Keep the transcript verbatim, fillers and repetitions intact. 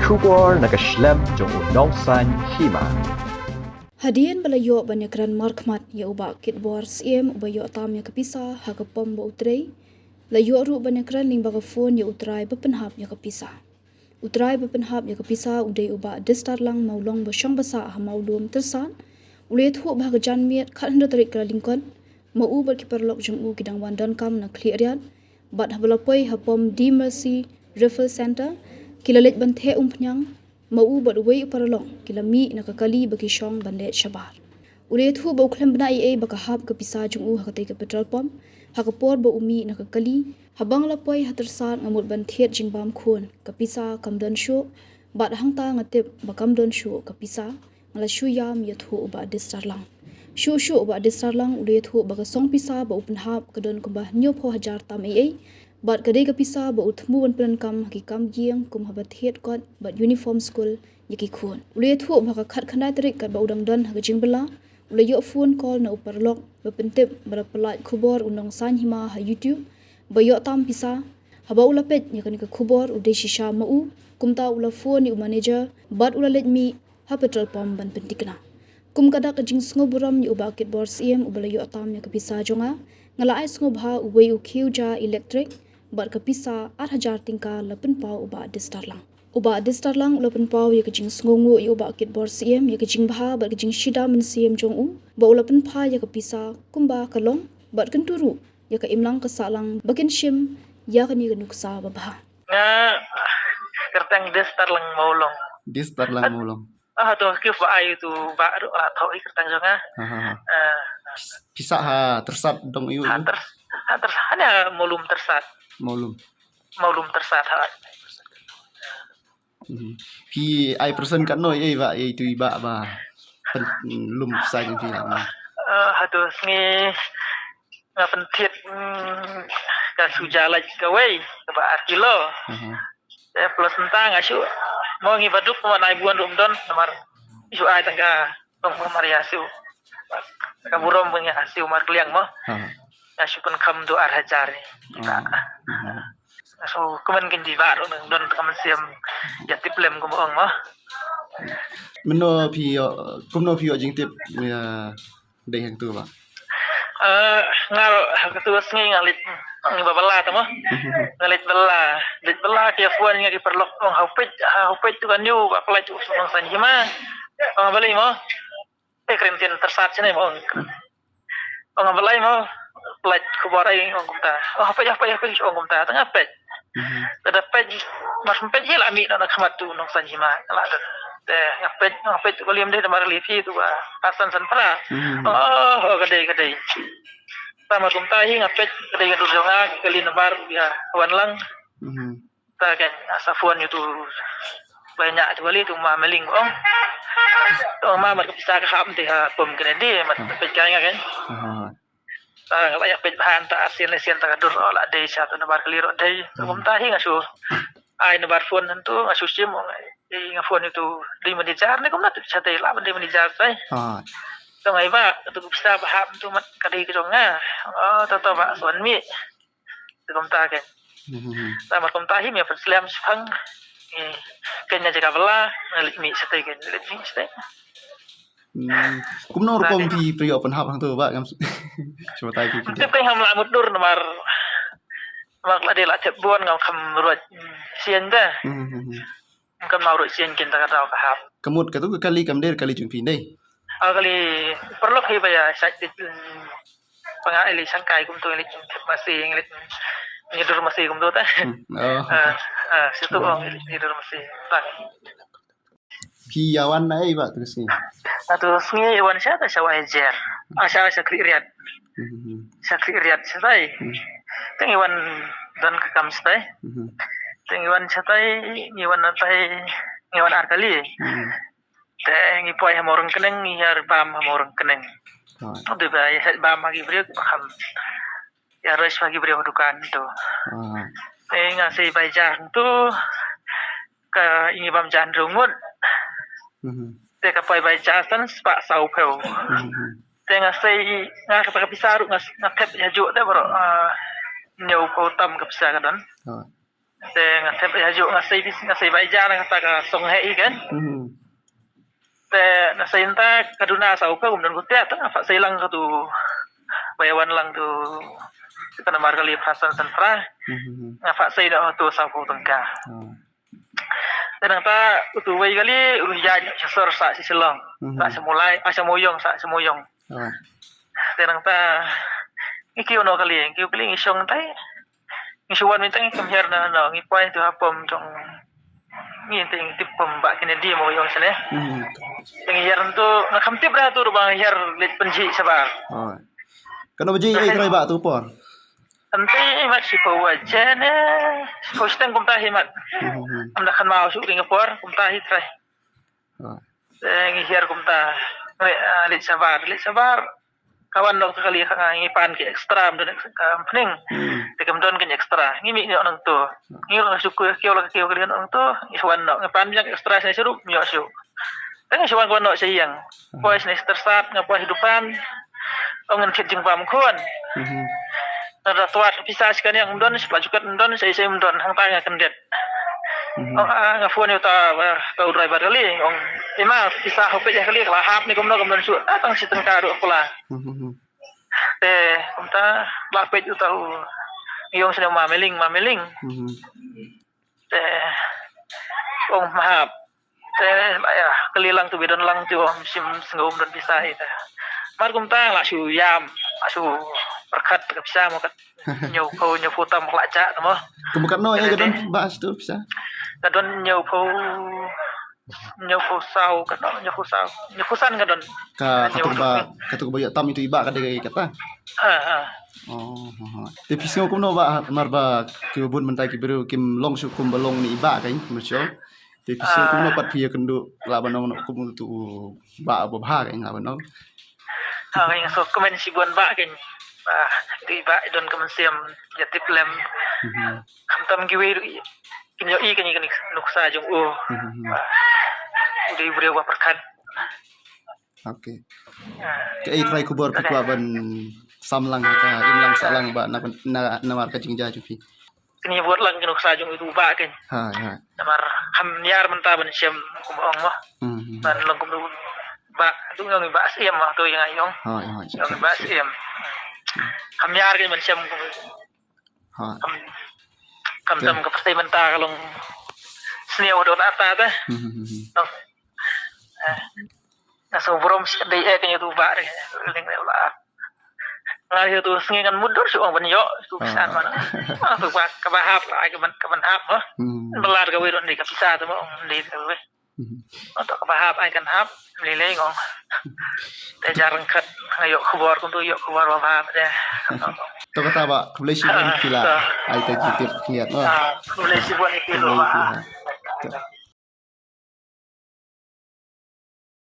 Khubor na ka shlem jong u Nongsaiñ Hima. Hadien ba la ïoh ban ïakren markhmat ïa u Bah Kitbor Syiem uba ïoh tam ïa ka pisa ha ka pom ba u trei, la ïoh ruh ban ïakren lyngba ka phone ïa u trai ba pynhap ïa ka pisa. U trai ba pynhap ïa ka pisa u dei u Bah Distarlang Mawlong ba shong ba sah ha Mawlum Tyrsad. U la ïathuh ba ha ka janmiet khathynriew tarik Kyllalyngkot, ma u bad ki paralok jong u ki dang wan donkam na Khliehriat, bad haba la poi ha pom The Mercy Refill Centre, ki la leit ban theh umphniang, ma u bad uwei u paralok ki la mih na ka kali ba ki shong ban leit shabar. U la ïathuh ba u khlem bna ei ei ba ka hap ka pisa jong u ha katei ka petrol pump ha ka por ba u mih na ka kali. Haba nga la poi ha Tyrsad nga mut ban thied jingbam khun, ka pisa kam don shuh, bad hangta nga tip ba kam don shuh ka pisa. Nga la shu ïam ïathuh u Bah Distarlang. Shuh shuh u Bah Distarlang u la ïathuh ba ka song pisa ba u pynhap ka don kumba hynñiewphew hajar tam ei ei, bad ka dei ka pisa ba u thmu ban pyndonkam ha ki kam ïing kum haba thied kot bad uniform skul ïa ki khun. U la ïathuh ba ha ka khatkhyndai tarik katba u dang don ha ka jingbylla, u la ïoh phone call na u paralok ba pyntip ba la pyllait khubor u Nongsaiñ Hima ha YouTube ba ïoh tam pisa. Haba u la peit ïa kane ka khubor u dei shisha ma u, kumta u la phone ïa u manager bad u la leit mih ha petrol pump ban pynthikna. Kum ka dak ka jingsngewburom ïa u Bah Kitbor Syiem uba la ïoh tam ïa ka pisa jong nga, nga la ai sngewbha uwei u khiew ja elektrik bad ka pisa ar hajar tyngka la pynpaw u Bah Distarlang. U Bah Distarlang u la pynpaw ïa ka jingsngewnguh ïa u Bah Kitbor Syiem ïa ka jingbha bad ka jingshida mynsiem jong u ba u la pynphai ïa ka pisa kumba ka long, bad kyntu ruh ïa ka imlang ka sahlang ba kin shim ïa kane ka nuksa babha. Nga kyrteng Distarlang Mawlong. Distarlang Mawlong. Ah, to ki ba ai tu ba ru ah to i kyrteng jong nga. Ha ha ha. Ah, pisa ha Tyrsad dong ïu ha ïu. Tyrs-, ha Tyrs-, ha na Mawlum Tyrsad. Mawlum. Mawlum Tyrsad ha. Mhm. Phi ai persen katno ei ba ei tu i ba ba pynlum pisa jong phi la. Ah, ha tu sngi nga pynthied, mm, ka suja lait kawei kaba ar kilo. Mhm. Eh, plus mynta nga shu mo ngi baduk mo nai buan rum don namar shu ai tang ka tong mo mar ïa shu. Ka burom mo ngi shu mar kliang mo. Mhm. Nga shu pynkham tu ar hajar ni. Mhm. Nga shu kuman kin di ba ru nang don ka mynsiem ïa tip lem kum ong mo. Mynno phi ïoh, kumno phi ïoh jingtip ïa dei hangtu ba? Eh, nga ha katu sngi nga leit, ngi ba bylla ta mo. Mhm. Nga leit bylla, leit bylla ki phone nga ki paralok ong ha peit, ha peit tu kan ïu ba pynlait u Nongsaiñ Hima. Ong balei mo. Eh, kren tin Tyrsad sini mo. Ong balei mo. Pynlait khubor ai ong kumta. Oh, peit, peit, peit, ong kumta. Tang peit. Mhm. Te da peit, mar peit hi la mih na khmat tu Nongsaiñ Hima. La da. Te nga peit, nga peit tu kali em dei da mar li phi tu ba. Pasan san pra. Mhm. Oh, ka dei, ka dei. Te mar kumta hi nga peit ka dei ka dur jong nga kali nambar ïa wan lang. Mhm. Ta kan asa phone ïa tu. Ba nya tu kali tu ma Meling ong. Tu ma mar ka pisa ka hap te ha pom kane dei mar peit ka nga kan. Aha. Ah, nga la ïa peit ba hangta asian asian ta ka dur, oh, la dei sha tu nambar kali ruh dei. Hmm. Kumta hi nga shu ai nambar phone hangtu nga shu shim, oh, nga, eh, nga phone ïa tu dei manager ne kumta tu sha dei la dei manager sai. Ah. Tu nga ïa ba tu pisa ba hap tu mat ka dei ka jong nga. Oh, tu tu ba phone mi. Tu kumta kan. Hmm. Namar kumta hi mi pynslem shipang. Eh, kan ïa jaka bala, nga leit mi sha dei kan, leit mi sha dei. Hmm. Kumno rukom phi phi ïoh pynhap hangtu ba ngam s-, shu batai phi. Tip teng ham la mutdur namar, namar la dei la tip bun ngam kham ruh sien da. Hmm, hmm, hmm. Ngam kham ruh sien kin ta ka daw ka hap. Ka mut katu ka kali kam dei kali jong phi dei. Ah, kali paralok hi ba ïa sait dit, hmm, panga ili sangkai kumtu ili tip masi ili, ngi dur masi kumtu ta. Hmm. Oh. Ah, ah, situ ong ili ngi dur masi. Bang. Phi ïa wan na ei ba tu sngi? Atu sngi ïa wan sha ta sha Wai Jer. Ah, sha, sha Khliehriat. Mhm. Sha Khliehriat sha tai. Mhm. Teng ïa wan don ka kam sha tai. Mhm. Teng ïa wan sha tai, ïa wan na tai, ïa wan ar kali. Mhm. Te ngi poi ha Mawryngkneng, ngi ïa bam ha Mawryngkneng. Oh. Te ba ïa bam ha ki briew ba kham. Ïa rush ha ki briew dukan tu. Ah. Te nga sei bai ja tu. Ka ngi bam jan rungut. Mhm. Te ka poi bai ja san spah saw phew. Mhm. Te nga sei nga ka pisa ruh nga, nga thep ïa ju te bro. Ah, hynñiew phew tam ka pisa ka don. Oh. Te nga thep ïa ju nga sei bis nga sei bai ja na kata ka song heh i kan. Hmm. Te na sei nta ka duna sa u ka um don ku te ta nga fa sei lang ka tu bai wan lang tu ka namar kali phasan san pra. Hmm. Nga fa sei da tu sa ku tengka. Hmm. Te nang ta u tu wei kali u ya sor sa si selong. Hmm. Sa semulai, ah, semuyong, sa semuyong. Hmm. Te nang ta ngi kiu no kali, kiu kali ngi shong tai. Ngi shu wan mynta ngi khlem hiar na no ngi poi tu ha pom jong ngi te ngi tip pom ba kine di mo yong sene. Hmm. Ngi hiar tu nga kham tip ra tu ba ngi hiar leit pynji shabar. Oh. Kano baji ai trai ba tu por? Ante mat si po wa jene si po steng kumta hi mat. Hmm. Am da khan mau su ring por kumta hi trai. Oh. Eh, ngi hiar kumta. Ngi, ah, leit shabar, leit shabar. Kawan nok kali ka ngi pan ki extra, am don ka pning. Hmm. Te kam don ki extra. Ngi mi nyok nang tu. Ngi la suku kio la kio kali nang tu. Ngi wan nok ngi pan yang extra sini seru nyok su. Te ngi wan wan nok sayang. Hmm. Poi sini tersat nga poi hidupan. Ong ngan kit jing pam khun. Hmm. Nada tuat pisa sekan yang don sepat jukat don sai sai don hang tang nga kendet. Mhm. Oh, ah, nga phone ïa uta, ah, ka u driver kali. Ong, ima, pisa hopet ïa kali, kala hap ni kumno kumno shu. Ah, tang si tengka ruh kala. Mhm. Te, kumta, la pet uta u. Ïong sini ma meling, ma meling. Mhm. Te, ong ma hap. Te, ba ïa, kali lang tu bidon lang tu, ong, sim sngewm don pisa ita. Mar kumta, la shu yam, la shu perkhat ka pisa mo kat. Hynñiew phew, hynñiew phew tam ka la jah tamo. Kum katno ïa ka don ba as tu pisa? Ka don hynñiew phew, hynñiew phew saw, katno, hynñiew phew saw. Hynñiew phew san ka don. Ka, katuk ba, katuk ba ïa tam itu i ba ka dei kata. Ha, ha. Oh, ha, ha. Te phi sngew kumno ba mar ba ki bun mynta ki briew kim long shu kum ba long ni i ba ka in, kumno shu. Te phi sngew kumno pat phi ïa kynduh la ba nong kum tu ba ba bha ka in la ba nong. Ah, nga so kmen shibun ba kin. Ah, dei ba don ka mynsiem ïa tip lem. Mhm. Khamtam kiwei ruh kin ïohi kane ka nuksa jong u. Mhm. Ah, u dei u briew ba pyrkhat. Okay. Ah. Kaei trai khubor phi kwah ban sam lang ha ka im lang sah lang ba na na namar ka jingjia jong phi. Kane bud lang ka nuksa jong u ba kin. Ha, ha. Namar kham niar mynta ban shem kum ong mo. Mhm. Ban long kum u ba tu ong ba shem mo tu ïa nga ïong. Ha, ha. Ong ba shem. Kham niar kin ban shem kum. Ha. Kham, kham tam ka pyrthei mynta ka long sniew don ata te. Mhm, mhm, mhm. Nong. Eh. Nga sngewbrom shi dei eh kane tu ba re. Ling re la. Nga ïa tu sngi ngan mut dur shu ong ban ïoh tu pisa mana. Ah, tu ba ka ba hap ai ka ban ka ban hap mo. Hmm. Ba lad ka wei ruh ni ka pisa tu mo ong ni ka wei. Hmm. Ong tu ka ba hap ai kan hap. Lei lei ong. Te jar ryngkat nga ïoh khubor kum tu ïoh khubor ba ba te. To kata ba khublei shibun phi la. Ai te jingtip ngiat mo. Ah, khublei shibun phi la. Khublei phi la.